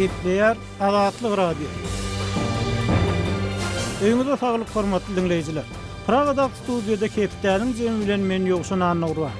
Gepleýär Azatlyk Radiosy. Öýüňize saglyk hormatly diňleýjiler. Pragadaky studiýada hepdäniň jemi bilen men Ýowşan Annagurban.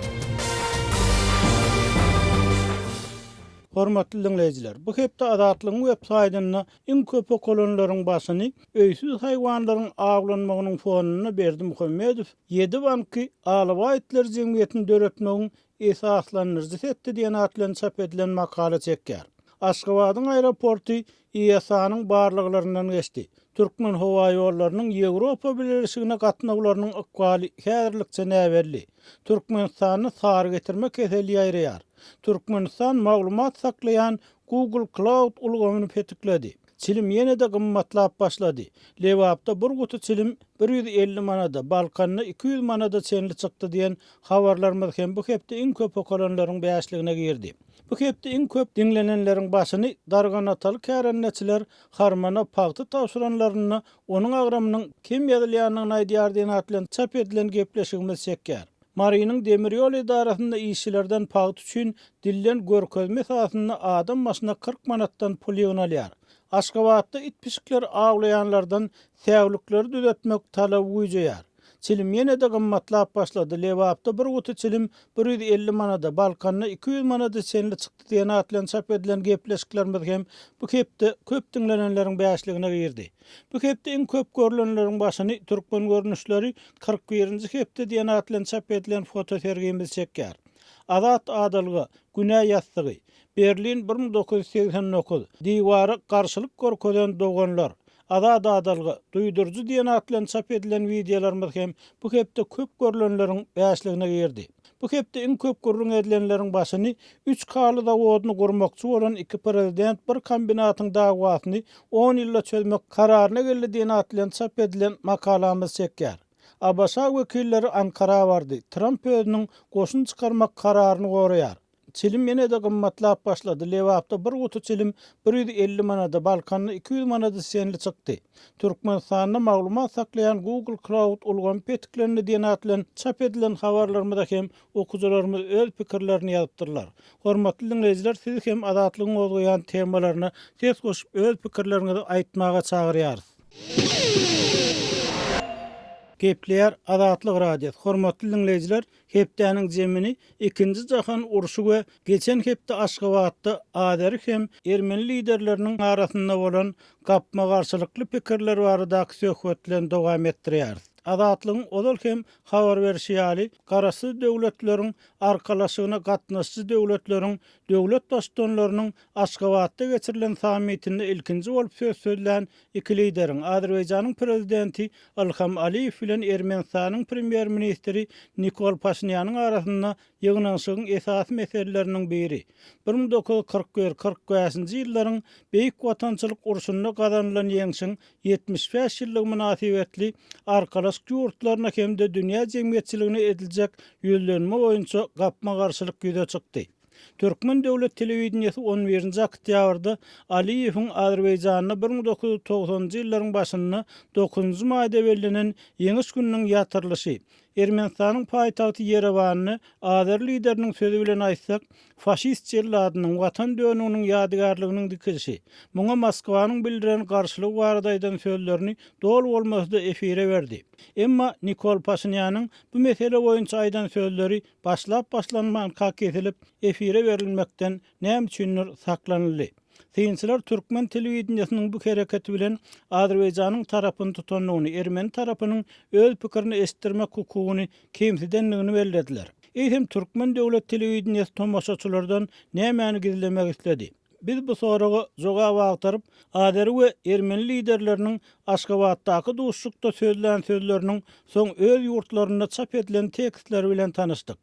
Hormatly diňleýjiler, bu hepde Azatlygyň web saýtynda iň köp okalanlaryň başyny öýsüz haýwanlaryň awlanmagynyň fonunda Berdimuhamedow ýedi banky Alabaý itleri jemgyýetini döretmegiň esaslandyryjysy etdi diýen at bilen çap edilen makala çekýär. Aşgabadyň aeroporty IATA-nyň barlaglaryndan geçdi. Türkmenhowaýollarynyň Ýewropa Bileleşigine gatnawlarynyň ykbaly häzirlikçe näbelli. Türkmenistanda sary getirme keseli ýaýraýar. Türkmenistan maglumat saklaýan Google Cloud ulgamyny petikledi. Çilim ýene-de gymmatlap başlady. Lebapda bir guty çilim 150 manada, Balkanda 200 manada çenli çykdy diýen habarlarymyz hem bu hepde iň köp okalanlaryň bäşligine girdi. Bu hepde iň köp diňlenenleriň başyny darganataly kärendeçiler harmana pagta tabşyranlarynda onuň agramynyň kem ýazylýandygyny aýdýar diýen at bilen çap edilen gepleşigimiz çekýär. Marynyň demir ýol edarasynda işçilerden pagta üçin dilden görkezme esasynda adam başyna 40 manatdan pul ýygnalýar. Aşgabatda it-pişikleri awlaýanlardan säwlikleri düzetmek talaby güýjeýär. Çilim ýene-de gymmatlap başlady, Lebapda bir guty çilim 150 manada, Balkanda 200 manada çenli çykdy diýen at bilen çap edilen gepleşiklerimiz hem bu hepde köp diňlenenleriň bäşligine girdi. Bu hepde iň köp görlenleriň başyny Türkmen görnüşleri 41-nji hepde diýen at bilen çap edilen fotosergimiz çekýär. Azat adalga, Günä ýassygy, Berlin 1989, Diwara garşylyk görkezen doganlar, Azat adalga, Duýduryjy diýen at bilen çap edilen wideolarymyz hem bu hepde köp görlenleriň bäşligine girdi. Bu hepde iň köp gürrüň edilenleriň başyny üç kali zawodyny gurmakçy bolan iki prezident bir kombinatyň dawasyny on ýylda çözmek kararyna geldi diýen at bilen çap edilen makalamyz çekýär. ABŞ wekilleri Ankara bardy, Tramp özüniň goşun çykarmak kararyny goraýar. Çilim ýene-de gymmatlap başlady, Lebapda bir guty çilim 150 manada, Balkanda 200 manada çenli çykdy. Türkmenistanda maglumat saklaýan Google Cloud ulgamy petiklendi diýen at bilen çap edilen habarlarymyza hem okyjylarymyz öz pikirlerini ýazypdyrlar. Hormatly diňleýjiler sizi hem Azatlygyň gozgaýan temalaryna ses goşup öz pikirleriňizi aýtmaga çagyrýarys. Gepleýär Azatlyk Radiosy, Hormatly diňleýjiler, Hepdäniň jemini Ikinji jahan urşy we geçen hepde Aşgabatda azeri hem ermeni liderleriniň arasynda bolan gapma-garşylykly pikirler baradaky söhbet bilen dowam etdirýäris. Azatlygyň ozal hem habar berşi ýaly, Garaşsyz Döwletleriň Arkalaşygyna gatnaşyjy döwletleriň döwlet Baştutanlarynyň Aşgabatda geçirilen sammitinde ilkinji bolup söz sözlän Iki lideriň, Azerbaýjanyň Prezidenti Ilham Aliýew bilen Ermenistanyň Premýer-ministri Nikol Paşinýanyň arasynda ýygnanyşygyň esasy meseleleriniň biri, 1941, 45-nji ýyllaryň Beýik Watançylyk urşunda gazanylan ýeňşiň 75 ýyllygy mynasybetli Arkalaşyk ýurtlaryna hem-de dünýä jemgyýetçiligine ediljek ýüzlenme boýunça gapma-garşylyk ýüze çykdy. Türkmen döwlet telewideniýesi on birinji oktýabrda Aliýewiň Azerbaýjanda 1990-njy ýyllaryň başynda dokuzynjy maýda bellenen Ýeňiş gününiň ýatyrylyşy, Ermenistanyň paýtagty Ýerewanda azeri lideriniň sözi bilen aýtsak, faşist jelladynyň, watan dönüginiň ýadygärliginiň dikilişi, muňa Moskwanyň bildiren garşylygy barada aýdan sözlerini doly bolmasa-da efire berdi. Emma Nikol Paşinýanyň bu mesele boýunça aýdan sözleri Başlap-başlanmanka kesilip, efire berilmekden näme üçindir saklanyldy. Synçylar türkmen telewideniýesiniň bu hereketi bilen Azerbaýjanyň tarapyny tutandygyny, ermeni tarapynyň öz pikirini eşitdirmek hukugyny kemsidendigini bellediler. Eýsem, türkmen döwlet telewideniýesi tomaşaçylardan nämäni gizlemek isledi? Biz bu soraga jogap agtaryp, azeri we ermeni liderleriniň Aşgabatdaky duşuşykda sözlän sözleriniň soň öz ýurtlarynda çap edilen tekstleri bilen tanyşdyk.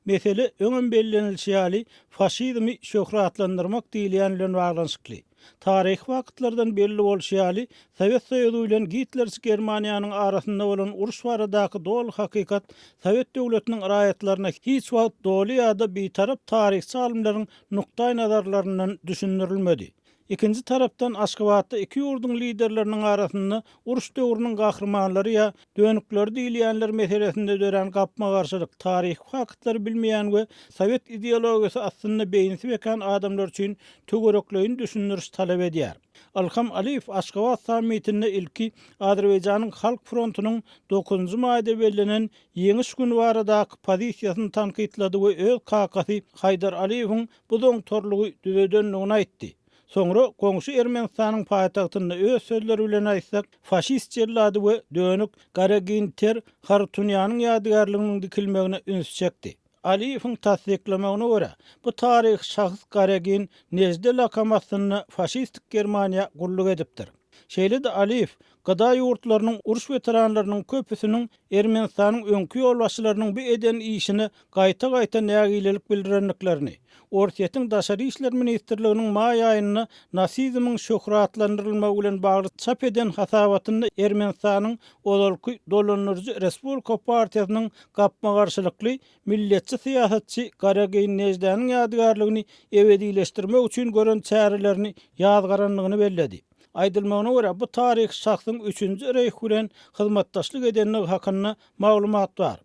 Mesele, öňem bellenilişi ýaly, faşizmi şöhratlandyrmak diýilýän bilen baglanyşykly. Taryhy faktlardan belli bolşy ýaly, Sowet Soýuzy bilen Gitlerçi Germaniýanyň arasynda bolan uruş baradaky doly hakykat sowet döwletiniň raýatlaryna hiç wagt doly ýa-da bitarap taryhçy alymlaryň nukdaýnazarlaryndan düşündirilmedi. Ikinji tarapdan, Aşgabatda iki ýurduň liderleriniň arasynda uruş döwrüniň gahrymanlary ýa dönükleri diýilýänler meselesinde dörän gapma-garşylyk taryhy faktlary bilmeýän we sowet ideologiýasy astynda beýnisi bekän adamlar üçin töwerekleýin düşündiriş talap edýär. Ilham Aliýew Aşgabat sammitinde ilki Azerbaýjanyň Halk frontunyň dokuzynjy maýda bellenen Ýeňiş güni baradaky pozisiýasyny tankytlady we öz kakasy Haýdar Aliýewiň bu zoňtarlygy düzedendigini aýtdy. Soňra goňşy Ermenistanyň paýtagtynda öz sözleri bilen aýtsak, faşist jellady we dönük Garegin Ter Harutunýanyň ýadygärliginiň dikilmegine üns çekdi. Aliýewiň tassyklamagyna görä, bu taryhy şahs Garegin Nejde lakamy astynda faşistik Germaniýa gulluk edipdir. Şeýle-de Aliýew GDA ýurtlarynyň uruş weteranlarynyň köpüsiniň Ermenistanyň öňki ýolbaşçylarynyň bu eden işine gaýta-gaýta nägilelik bildirendiklerini, Orsýetiň Daşary işler ministrliginiň maý aýynda nasizmiň şöhratlandyrylmagy bilen bagly çap eden hasabatynda Ermenistanyň ozalky dolandyryjy Respublika partiýasynyň gapma-garşylykly milletçi syýasatçy Garegin Neždäniň ýadygärligini ebedileşdirmek üçin gören çärelerini ýazgarandygyny belledi. Aýdylmagyna görä, bu taryhy şahsyň Üçünji Reýh bilen hyzmatdaşlyk edendigi hakynda maglumat bar.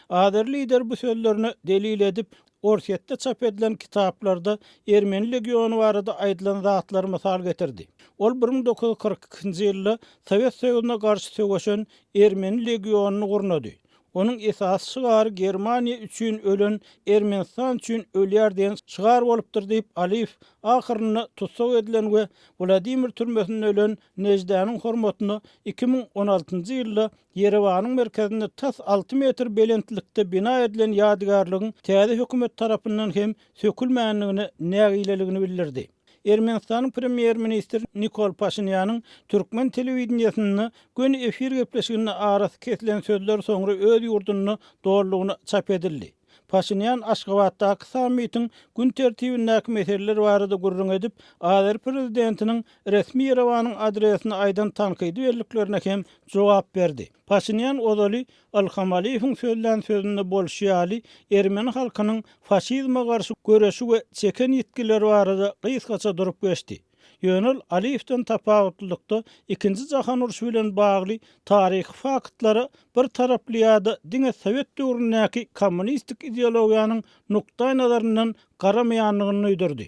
Azeri lider bu sözlerine delil edip, Orsýetde çap edilen kitaplarda ermeni legiony barada aýdylan zatlary mysal getirdi. Ol 1942-nji ýylda Sowet Soýuzyna garşy söweşen ermeni legionyny gurnady. Onuň esasy şygary Germaniýa üçin ölen Ermenistan üçin ölýär diýen şygar bolupdyr diýip, Aliýew ahyrynda tussag edilen we Wladimir türmesinde ölen Neždäniň hormatyna 2016-njy ýylda Ýerewanyň merkezinde tas alty metr belentlikde bina edilen ýadygärligiň täze hökümet tarapyndan hem sökülmändigine nägileligini bildirdi. Ermenistanyň premýer-ministri Nikol Paşinýanyň türkmen telewideniýesinde göni efir gepleşiginde arasy kesilen sözler soňra öz ýurdunda dolulygyna çap edildi. Paşinýan Aşgabatdaky sammitiň gün tertibindäki meseleler barada gürrüň edip, azeri prezidentiniň resmi Ýerewanyň adresine aýdan tankydy belliklerine hem jogap berdi. Paşinýan ozaly Ilham Aliýewiň sözlän sözünde bolşy ýaly, ermeni halkynyň faşizme garşy göreşi we çeken ýitgileri barada gysgaça durup geçdi. Ýöne ol Aliýewden tapawutlylykda Ikinji jahan urşy bilen bagly taryhy faktlara bir taraply ýa-da diňe sowet döwründäki kommunistik ideologiýanyň nukdaýnazaryndan garamaýandygyny duýdurdy.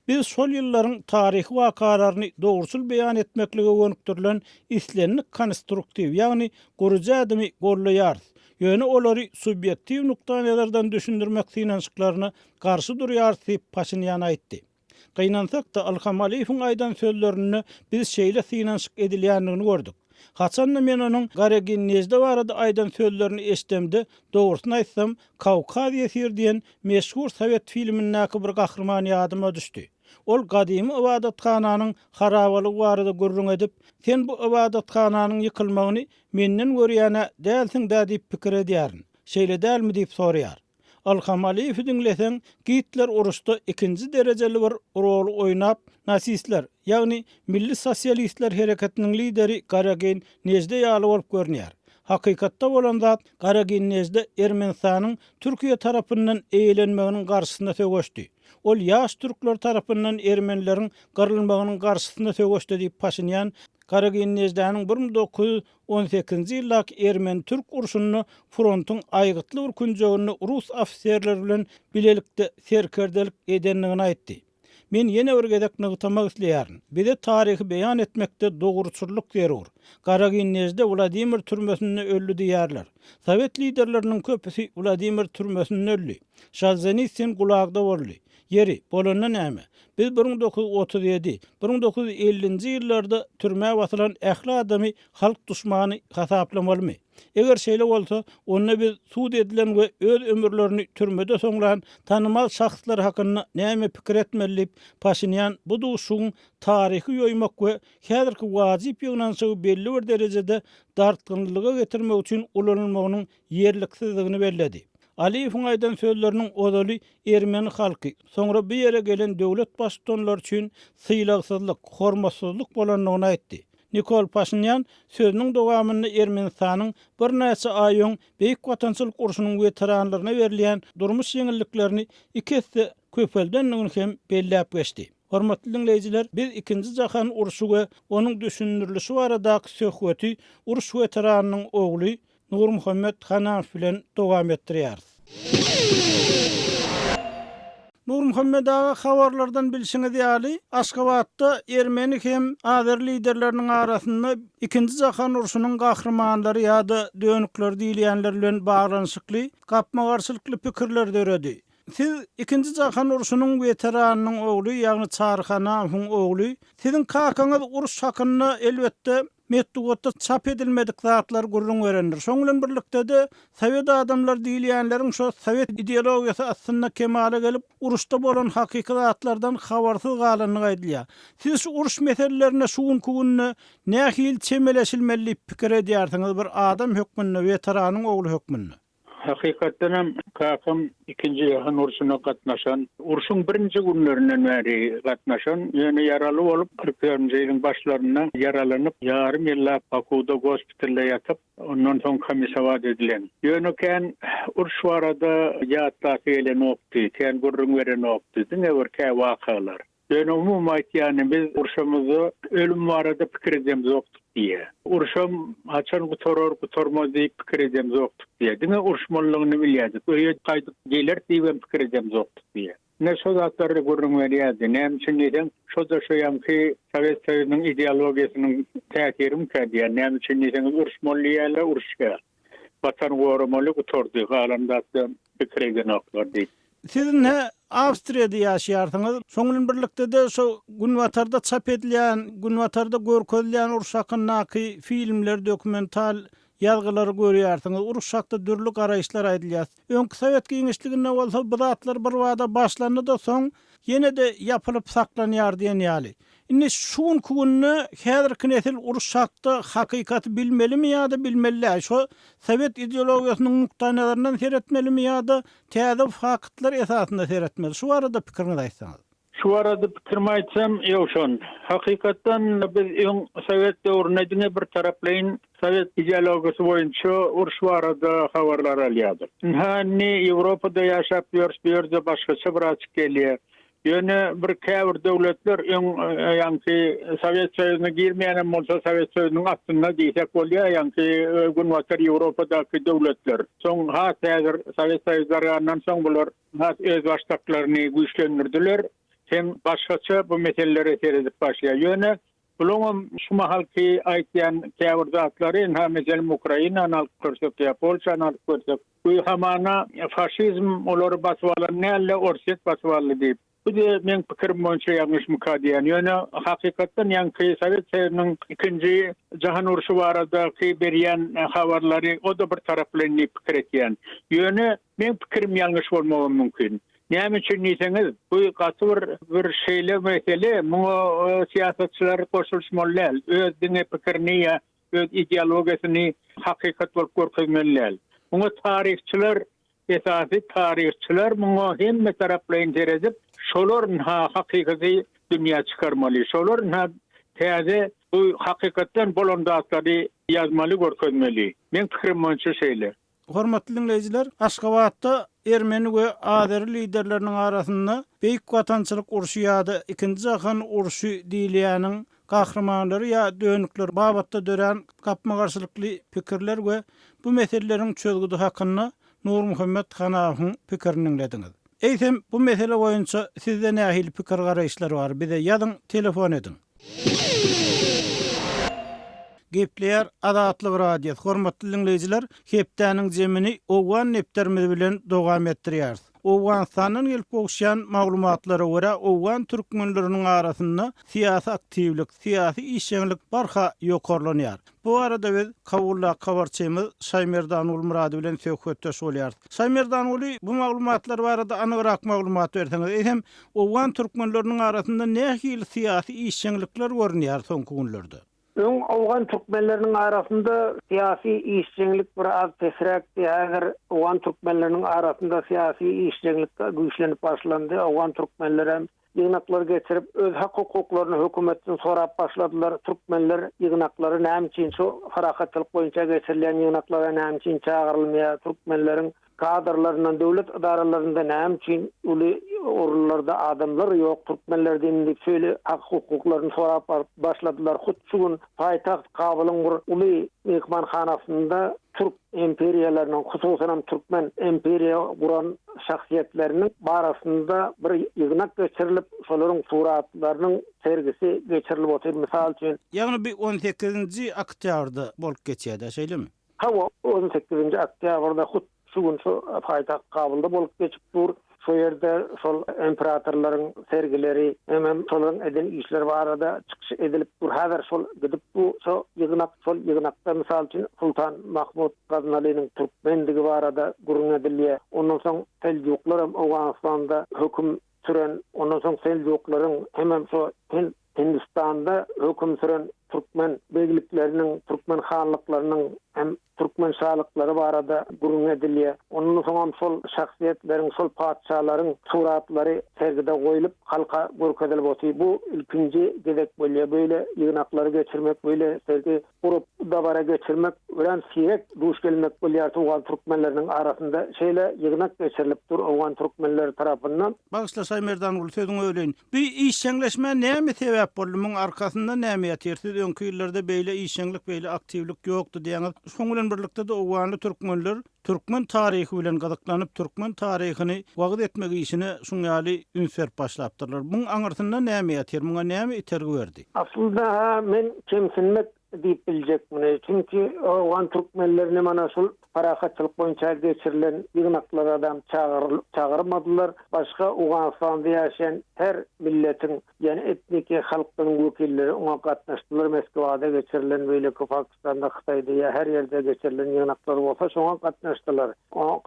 Biz şol ýyllaryň taryhy wakalaryny dogruçyl beýan etmeklige gönükdirilen islendik konstruktiw, ýagny gurujy ädimi goldaýarys. Ýöne olary subýektiw nukdaýnazardan düşündirmek synanyşyklaryna garşy durýarys diýip, Paşinýan aýtdy. Gynansak-da, Ilham Aliýewiň aýdan sözlerinde biz şeýle synanyşyk edilýändigini gördük. Haçan-da men onuň Garegin Nejde barada aýdan sözlerini eşidemde, dogrusyny aýtsam, Kawkaz ýesiri diýen meşhur sowet filmindäki bir gahryman ýadyma düşdi. Ol gadymy ybadathananyň harabalygy barada gürrüň edip, Sen bu ybadathananyň ýykylmagyny menden görýän-ä dälsiň-dä diýip pikir edýärin. Şeýle dälmi diýip soraýar. Ylham Aliýewi diňleseň, Gitler uruşda ikinji derejeli bir roly oýnap, nasistler, ýagny milli sosialistler hereketiniň lideri Garegin Nejde ýaly bolup görünýär. Hakykatda bolan zat, Garegin Nejde Ermenistanyň Türkiýe tarapyndan eýelenmeginiň garşysyna söweşdi. Ol ýaş türkler tarapyndan ermenileriň gyrylmagynyň garşysyna söweşdi diýip Paşinýan Garegin Nejdäniň 1918-nji ýyldaky ermeni-türk urşunda frontuň aýgytly bir künjeginde rus ofiserleri bilen bilelikde serkerdelik edendigini aýtdy. Men ýene bir gezek nygtamak isleýärin, bize taryhy beýan etmekde dogruçyllyk zerur. Garagin Nejde Wladimir türmesinde öldi diýýärler. Sowet liderleriniň köpüsi Wladimir türmesinde öldi. Solženitsin gulagda boldy. Ýeri, bolanda näme? Biz 1937, 1950-nji ýyllarda türmä basylan ähli adamy halk duşmany hasaplamalymy? Eger şeýle bolsa, onda biz sud edilen we öz ömürlerini türmede soňlan tanymal şahslar hakynda näme pikir etmeli diýip, Paşinýan bu duşuşygyň taryhy ýoýmak we häzirki wajyp ýygnanyşygy belli bir derejede dartgynlylyga getirmek üçin ulanylmagynyň ýerliksizdigini belledi. Aliýewiň aýdan sözleriniň ozaly ermeni halky, soňra bu ýere gelen döwlet baştutanlary üçin sylagsyzlyk, hormatsyzlyk bolandygyny aýtdy. Nikol Paşinýan sözüniň dowamynda Ermenistanyň birnäçe aý öň Beýik Watançylyk urşunyň weteranlaryna berilýän durmuş ýeňilliklerini iki esse köpeldendigini hem belläp geçdi. Hormatly diňleýjiler, biz Ikinji jahan urşy we onuň düşündirilişi baradaky söhbeti uruş weteranynyň ogly Nurmuhammet Hanamow bilen dowam etdirýäris. Nurmuhammet aga habarlardan bilşiňiz ýaly, Aşgabatda ermeni hem azeri liderleriniň arasynda Ikinji jahan urşunyň gahrymanlary ýa-da dönükleri diýilýänler bilen baglanyşykly gapma-garşylykly pikirler döredi. Siz Ikinji jahan urşunyň weteranynyň ogly, ýagny Çary Hanamowyň ogly. Siziň kakaňyz uruş hakynda elbetde metbugatda çap edilmedik zatlary gürrüň berendir. Şoň bilen birlikde-de sowet adamlary diýilýänleriň şo sowet ideologiýasy astynda kemala gelip, uruşda bolan hakyky zatlardan habarsyz galandygy aýdylýar. Siz şu uruş meselelerine şu günki günde nähili çemeleşilmeli diýip pikir edýärsiňiz bir adam hökmünde, weteranyň ogly hökmünde? Hakykatdan hem kakam Ikinji jahan urşuna gatnaşan, urşuň birinji günlerinden bäri gatnaşan, ýöne ýaraly bolup, 44-nji ýylyň başlarynda ýaralanyp, ýarym ýyllap Bakuwda gospitalda ýatyp, ondan soň komisowat edilen. Ýöne kän uruş barada ýatlasy gelenokdy, kän gürrüň berenokdy, diňe bir kä wakalar. Ýöne umumy aýtýany biz urşamyzda ölüm barada pikir edemzokdyk diýýär. Urşam haçan gutarar, gutarmaz diýip pikir edemzokdyk diýýär. Diňe uruşmalydygyny bilýärdik. Öýe gaýdyp geleris diýibem pikir edemzokdyk diýýär. Ine şo zatlary gürrüň berýärdi. Näme üçin diýseň, şo-da şo ýaňky Sowet Soýuzynyň ideologiýasynyň täsirimikä diýýär. Näme üçin diýseňiz uruşmaly diýýärler, uruşýar. Watan goramaly gutardy, galan zatda pikir edenoklar diýip. Siz ine Awstriýada ýaşaýarsyňyz. Şoň bilen birlikde-de şo Günbatarda çap edilýän, Günbatarda görkezilýän uruş hakyndaky filmleri, dokumental ýazgylary görýärsiňiz. Uruş hakda dürli garaýyşlar aýdylýar. Öňki sowet giňişliginde bolsa bu zatlar birbada başlandy-da soň ýene-de ýapylyp saklanýar diýen ýaly. Indi şu günki günde häzirki nesil uruş hakda hakykaty bilmelimi ýa-da bilmeli däl? Şo sowet ideologiýasynyň nukdaýnazaryndan seretmelimi ýa-da täze faktlar esasynda seretmeli? Şu barada pikiriňizi aýtsaňyz. Şu barada pikirimi aýtsam, Ýowşan, hakykatdan biz öň sowet döwründe diňe bir taraplaýyn sowet ideologiýasy boýunça uruş barada habarlar alýardyk. Ynha indi Ýewropada ýaşap ýörüs, bu ýerde başgaça birazjyk gelýär. Ýöne bir käbir döwletler öň ýaňky Sowet Soýuzyna girmeýänem bolsa Sowet Soýuzynyň astynda diýsek bolýar ýaňky Günbatar Ýewropadaky döwletler. Soň has häzir Sowet Soýuzy dargandan soň bular has özbaşdaklaryny güýçlendirdiler hem başgaça bu meselelere seredip başlaýar. Ýöne bulaňam şu mahalky aýtýan käbir zatlary ynha meselem Ukrainany alyp görsek ýa Polşany alyp görsek Bu hamana faşizm olary basyp alan däl-de, Orsýet basyp aldy diýip. Bu-da meň pikirim boýunça ýalňyşmyka diýýän. Ýöne hakykatdan ýaňky Sowet Soýuzynyň ikinji jahan urşy baradaky berýän habarlary o-da bir taraplaýyn diýip pikir etýän. Ýöne meň pikirim ýalňyş bolmagam mümkin. Näme üçin diýseňiz, bu gaty bir bir şeýle mesele, muňa syýasatçylar goşulyşmaly däl. Öz diňe pikirini ýa öz ideologiýasyny hakykat bolup görkezmeli däl. Muňa taryhçylar, esasy taryhçylar muňa hemme taraplaýyn seredip, şolar ynha hakykaty dünýä çykarmaly. Şolar ynha täze bu hakykatdan bolan zatlary ýazmaly, görkezmeli. Meň pikirim boýunça şeýle. Hormatly diňleýjiler, Aşgabatda ermeni we azeri liderleriniň arasynda Beýik Watançylyk urşy ýa-da Ikinji jahan urşy diýilýäniň gahrymanlary ýa dönükleri babatda dörän gapma-garşylykly pikirler we bu meseleleriň çözgüdi hakynda Nurmuhammet Hanawyň pikirini diňlediňiz. Eýsem, bu mesele boýunça sizde nähili pikir-garaýyşlar bar, bize ýazyň, telefon ediň. Gepleýär Azatlyk Radiosy, hormatly diňleýjiler, hepdäniň jemini owgan depderimiz bilen dowam etdirýäris. Owganystandan gelip gowuşýan maglumatlara görä, owgan türkmenleriniň arasynda syýasy aktiwlik, syýasy işjeňlik barha ýokarlanýar. Bu barada biz Kabuldaky habarçymyz Şaýmerdan Gulmyrady bilen söhbetdeş bolýarys. Şaýmerdanguly, bu maglumatlar barada anygrak maglumat berseňiz, eýsem, Owgan türkmenleriniň arasynda nähili syýasy işjeňlikler görünýär soňky günlerde? Öň owgan türkmenleriniň arasynda syýasy işjeňlik bir az pesräkdi, häzir owgan türkmenleriniň arasynda syýasy işjeňlik güýçlenip başlandy. Owgan türkmenlerem. Ýygnaklar geçirip, öz hak-hukuklaryny hökümetden sorap başladylar. Türkmenler ýygnaklary näme üçin şu parahatçylyk boýunça geçirilýän ýygnaklara näme üçin çagyrylmaýar? Türkmenleriň kadrlaryndan döwlet edaralarynda näme üçin uly orunlarda adamlar ýok türkmenlerden diýip şeýle hak-hukuklaryny sorap başladylar. Hut şu gün paýtagt Kabulyň bir uly myhmanhanasynda türk imperiýalarynyň, hususanam türkmen imperiýa guran şahsyýetleriniň barasynda bir ýygnak geçirilip, şolaryň suratlarynyň sergisi geçirilip otyr. Mysal üçin. Ýagny bu on sekizinji oktýabrda bolup geçýär-dä, şeýlemi? Hawa, on sekizinji oktýabrda hut şu gün şu paýtagt Kabulda bolup geçip dur. Şo ýerde şol imperatorlaryň sergileri hemem şolaryň eden işleri barada çykyş edilip dur. Häzir şol gidip dur şo ýygnak. Şol ýygnakda mysal üçin Sultan Mahmut Gaznalynyň türkmendigi barada gürrüň edilýär. Ondan soň Seljuklar hem Owganystanda höküm süren, ondan soň Seljuklaryň hemem şo Hindistanda höküm süren türkmen beglikleriniň, türkmen hanlyklarynyň hem türkmen şalyklary barada gürrüň edilýär. Ondan soňam şol şahsyýetleriň, şol patyşalaryň suratlary sergide goýlup, halka görkezilip otyr. Bu ilkinji gezek bolýar. Beýle ýygnaklary geçirmek, beýle sergi gurup, dabara geçirmek örän seýrek duş gelmek bolýar owgan türkmenleriniň arasynda. Şeýle ýygnak geçirilip dur owgan türkmenleri tarapyndan. Bagyşla Şaýmerdanguly sözüňi böleýin. Bu işjeňleşmä näme sebäp boldy? Muň arkasynda näme ýatyr? Siz öňki ýyllarda beýle işjeňlik, beýle aktiwlik ýokdy diýýäňiz. Şoň bilen birlikde-de owganly türkmenler türkmen taryhy bilen gyzyklanyp, türkmen taryhyny wagyz etmek işine şuň ýaly üns berip başlapdyrlar. Muň aňyrsynda näme ýatyr? Muňa näme itergi berdi? Aslynda-ha men kemsinmek diýip biljek muny. Çünki owgan türkmenlerini mana şul parahatçylyk boýunça geçirilen ýygnaklara-da çagyrmadylar. Başga Owganystanda ýaşaýan her milletiň, ýagny etniki halklaryň wekilleri oňa gatnaşdylar. Moskwada geçirilen, beýleki Pakistanda, Hytaýda ýa her ýerde geçirilen ýygnaklar bolsa şoňa gatnaşdylar.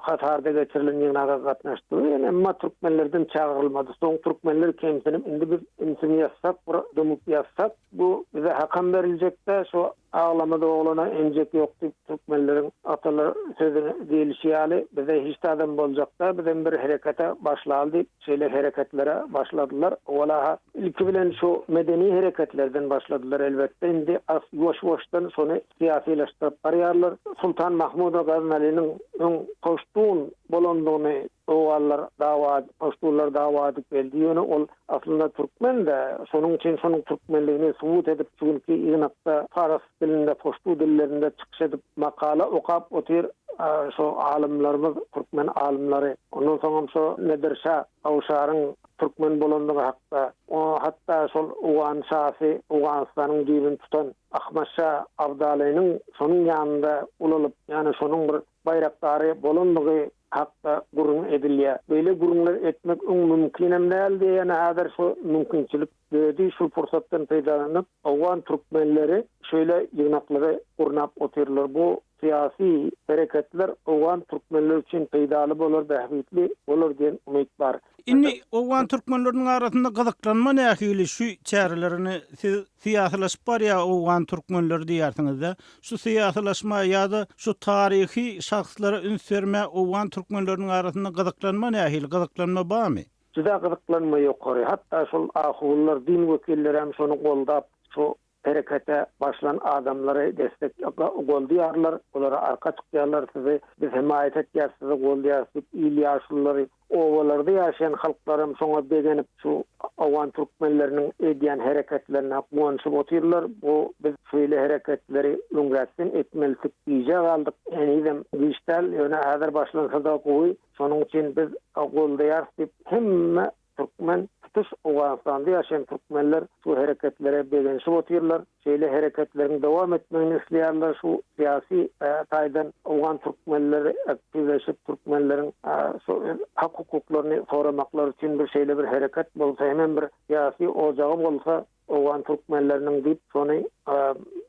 Katarda geçirilen ýygnaga gatnaşdylar. Ýöne emma türkmenlerden çagyrylmady. Soň türkmenler kemsinip indi biz ümsüm ýatsak, bir dymyp ýatsak, Bu bize hakam beriljekdä şu aglamada oglana emjek ýok diýip türkmenleriň atalar sözüne diýilişi ýaly bize hiç zadam boljakdä bizem bir herekete başlaly diýip şeýle hereketlere başladylar owalaha ilki bilen şu medeni hereketlerden başladylar elbetde indi as ýuwaş ýuwaşdan şony syýasylaşdyryp barýarlar Sultan Mahmud Gaznalynyň öň poştun bolandygyny Owganlar dawa paştunlar dawa edip geldi ýöne ol aslynda türkmen-dä şonuň üçin şonuň türkmenligini subut edip şu günki ýygnakda paras dilinde paştu dillerinde çykyş edip makala okap otyr şo alymlarymyz türkmen alymlary ondan soňam şo Nedir şa Awşaryň türkmen bolandygy hakda o hatda şol owgan şasy Owganystanyň düýbüni tutan Ahmad şa Abdalynyň şonuň ýanynda ulalyp ýani şonuň bir baýrakdary bolandygy hakda gürrüň edilýär. Beýle gürrüňler etmek öň mümkinem däldi, ýöne häzir şu mümkinçilik döredi. Şu pursatdan peýdalanyp, owgan türkmenleri şeýle ýygnaklary gurnap otyrlar. Bu syýasy hereketler owgan türkmenleri üçin peýdaly bolar, bähbitli bolar diýen umyt bar. Indi owgan türkmenleriniň arasynda gyzyklanma nähili şu çärelerini siz syýasylaşyp barýar owgan türkmenleri diýýärsiňizde. Şu syýasylaşma ýa-da şu taryhy şahslara üns bermä owgan türkmenleriniň arasynda gyzyklanma nähili gyzyklanma barmy? Juda gyzyklanma ýokary. Hatda şol ahunlar, din wekilleri hem şony goldap şu Herekete başlan adamlary destek goldaýarlar, olara arka çykýarlar, sizi biz hemaýat etýäris, sizi goldaýarys diýip il ýaşululary, obalarda ýaşaýan halklaram şoňa begenip şu owgan türkmenleriniň edýän hereketlerine guwanyşyp otyrlar. Bu biz şeýle hereketleri öňräkden etmelidik, gijä galdyk, henizem giç däl, ýöne häzir başlansa-da gowy, şonuň üçin biz goldaýarys diýip hemme Türkmen, tutuş Owganystanda ýaşaýan türkmenler şu hereketlere begenişip otyrlar. Şeýle hereketleriň dowam etmegini isleýärler. Şu syýasy taýdan owgan türkmenleri aktiwleşip, türkmenleriň şu öz hak-hukuklaryny soramaklary üçin bir şeýle bir hereket bolsa, hemem bir syýasy ojagy bolsa, Owgan türkmenleriniň diýip şony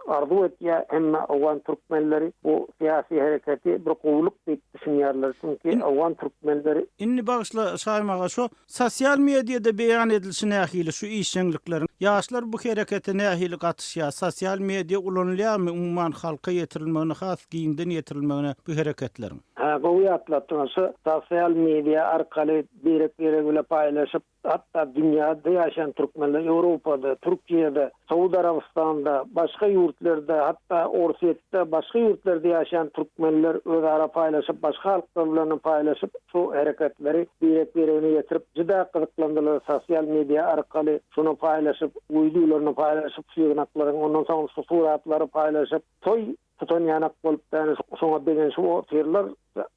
arzuw etýär. Hemme owgan türkmenleri bu syýasy hereketi bir gowulyk diýip düşünýärler. Çünki owgan türkmenleri. Indi bagyşla Şaýym aga şo sosial mediada beýan edilişi nähili şu işjeňlikleriň? Ýaşlar bu herekete nähili gatyşýar? Sosial media ulanylýarmy umuman halka ýetirilmegine has giňden ýetirilmegine bu hereketleriň? Hä gowy ýatlatdyňyz. Şu sosial media arkaly birek biregi bile paýlaşyp. Hatda dünýäde ýaşaýan türkmenler Ýewropada, Türkiýede, Saud Arabystanda, başga ýurtlarda, hatda Orsýetde, başga ýurtlarda ýaşaýan türkmenler özara paýlaşyp, başga halklar bilen hem paýlaşyp, şu hereketleri birek-biregine ýetirip, juda gyzyklandylar sosial media arkaly şuny paýlaşyp, wideolaryny paýlaşyp şu ýygnaklaryň, ondan soň şu suratlary paýlaşyp, toý tutan ýanak bolup ýani şoňa begenişip otyrlar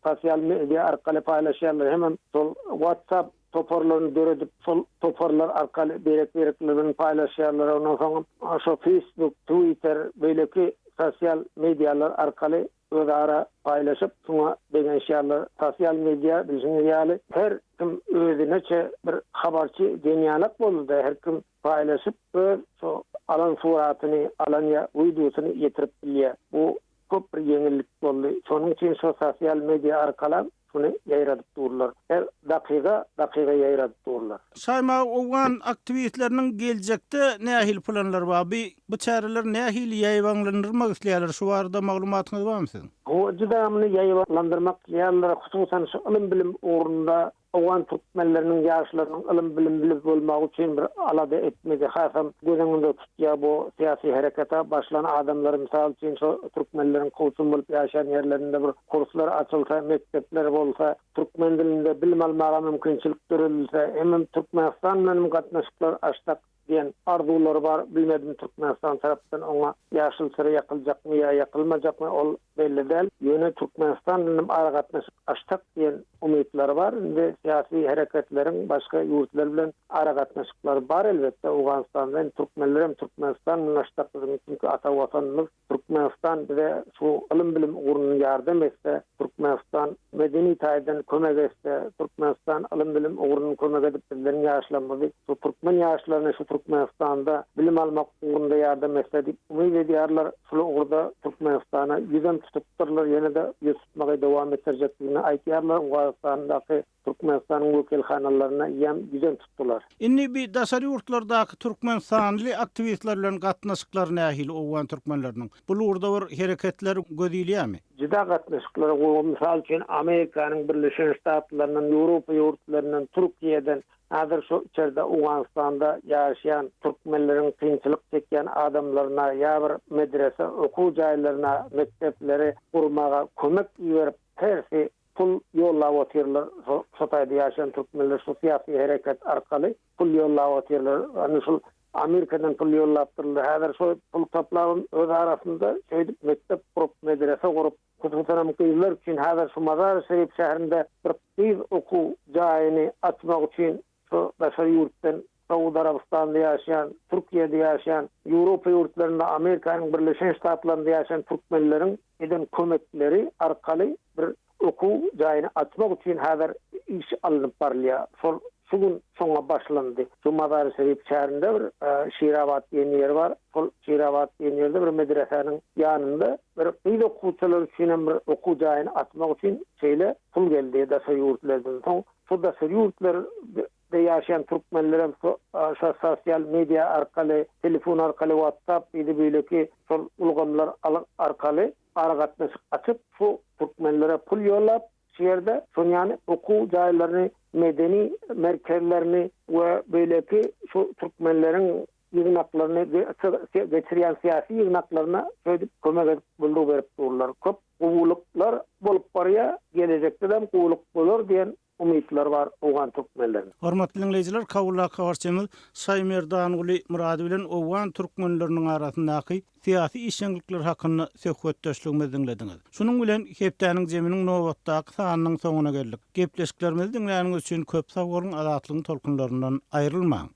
sosial media arkaly paýlaşýarlar hemem şol whatsapp toparlaryny döredip şol toparlar arkaly birek birekler bilen paýlaşýarlar ondan soňam şo facebook twitter beýleki sosial medialar arkaly özara paýlaşyp şoňa begenişýärler sosial media bilşiňiz ýaly her kim özüneçe bir habarçy diýen ýalak boldy-da her kim paýlaşyp öz şo alan suratyny alan ýa wideosyny ýetirip bilýär. Bu köp bir ýeňillik boldy. Şonuň üçin şo sosial media arkalam şuny ýaýradyp durlar. Her dakyga dakyga ýaýradyp durlar. Şaýma owgan aktiwistleriniň geljekde nähili planlary bar? Bi bu çäreleri nähili ýaýbaňlandyrmak isleýärler? Şu barada maglumatyňyz barmy siziň? Hawa, juda muny ýaýbaňlandyrmak isleýärler. Hususan şu ylym-bilim ugrunda Owgan türkmenleriniň ýaşlarynyň ylym-bilimli bolmagy üçin bir alada etmegi hasam göz öňünde tutýar bu syýasy herekete başlan adamlar mysal üçin şo türkmenleriň kowçum bolup ýaşaýan ýerlerinde bir kurslar açylsa mekdepler bolsa türkmen dilinde bilim almaga mümkinçilik döredilse hemem Türkmenistan bilenem gatnaşyklar açsak diýen arzuwlary bar, bilmedim Türkmenistan tarapdan oňa ýaşyl çyra ýakyljakmy ýa ýakylmajakmy ol belli däl, ýöne Türkmenistan bilenem aragatnaşyk açsak diýen umytlary bar, indi syýasy hereketleriň başga ýurtlar bilen aragatnaşyklary bar elbetde Owganystanda indi türkmenlerem Türkmenistan bilen açsak biziň çünki ata watanymyz Türkmenistan bize şu ylym-bilim ugrunda ýardam etse, Türkmenistan medeni taýdan kömek etse, Türkmenistan ylym-bilim ugrunda kömek edip bizleriň ýaşlarymyzy, şu türkmen ýaşlaryny şu Türkmenistanda bilim almak ugrunda ýardam etse diýip umyt edýärler. Şul ugurda Türkmenistana ýüzem tutupdyrlar, ýene-de ýüz tutmagy dowam etdirjekdigini aýtýarlar. Owganystandaky Türkmenistanyň wekilhanalaryna ýem ýüzem tutdular. Indi bi daşary ýurtlardaky türkmenistanly aktiwistler bilen gatnaşyklary nähili owgan türkmenleriniň? Bul ugurda bir hereketler göz ilýärmi? Juda gatnaşyklary gowy. Mysal üçin Amerikanyň Birleşen Ştatlaryndan, Ýewropa ýurtlaryndan, Türkiýeden häzir şu içerde Owganystanda ýaşaýan türkmenleriň kynçylyk çekýän adamlaryna ýa bir medrese okuw jaýlaryna, mekdepleri gurmaga kömek iberip hersi Pul ýollap otyrlar şo taýda ýaşaýan türkmenler şu syýasy hereket arkaly pul ýollap otyrlar. Ýagny şul Amerikadan pul ýollapdyrlar. Häzir şo pul toplabam öz arasynda şeýdip mekdep gurup, medrese gurup, hususanam gyzlar üçin häzir şu Mazar-y Şerif şäherinde bir gyz okuw jaýyny açmak üçin Şu daşary ýurtdan Saud Arabystanda ýaşaýan, Türkiýede ýaşaýan, Ýewropa ýurtlarynda, Amerikanyň Birleşen Ştatlarynda ýaşaýan türkmenleriň eden kömekleri arkaly bir okuw jaýyny açmak üçin häzir iş alnyp barylýar. Şol şu gün şoňa başlandy. Şu Mazary-Şerif şäherinde bir Şirabat diýen ýer bar. Şol Şirabat diýen ýerde bir medresäniň ýanynda bir gyz okuwçylar üçin hem bir okuw jaýyny açmak üçin şeýle pul geldi daşary ýurtlardan. Soň Şu daşary ýurtlarda ýaşaýan türkmenlerem şo sosial media arkaly, telefon arkaly, WhatsApp diýdi beýleki şol ulgamlar arkaly aragatnaşyk açyp, şu türkmenlere pul ýollap, şu ýerde şon ýaly okuw jaýlaryny, medeni merkezlerini we beýleki şu türkmenleriň ýygnaklaryny geçirýän syýasy ýygnaklaryna şeýdip kömek edip goldaw berip durlar. Köp gowulyklar bolup barýar, gelejekdedem gowulyk bolar diýen umytlar bar owgan türkmenlerinde. Hormatly diňleýjiler, Kabuldaky habarçymyz Şaýmerdanguly Myrady bilen owgan türkmenleriniň arasyndaky syýasy işjeňlikler hakynda söhbetdeşligimizi diňlediňiz. Şunuň bilen hepdäniň zeminiň nobatdaky sanynyň soňuna geldik. Gepleşiklerimizi diňläniňiz üçin köp sag boluň, Azatlygyň tolkunlaryndan aýrylmaň!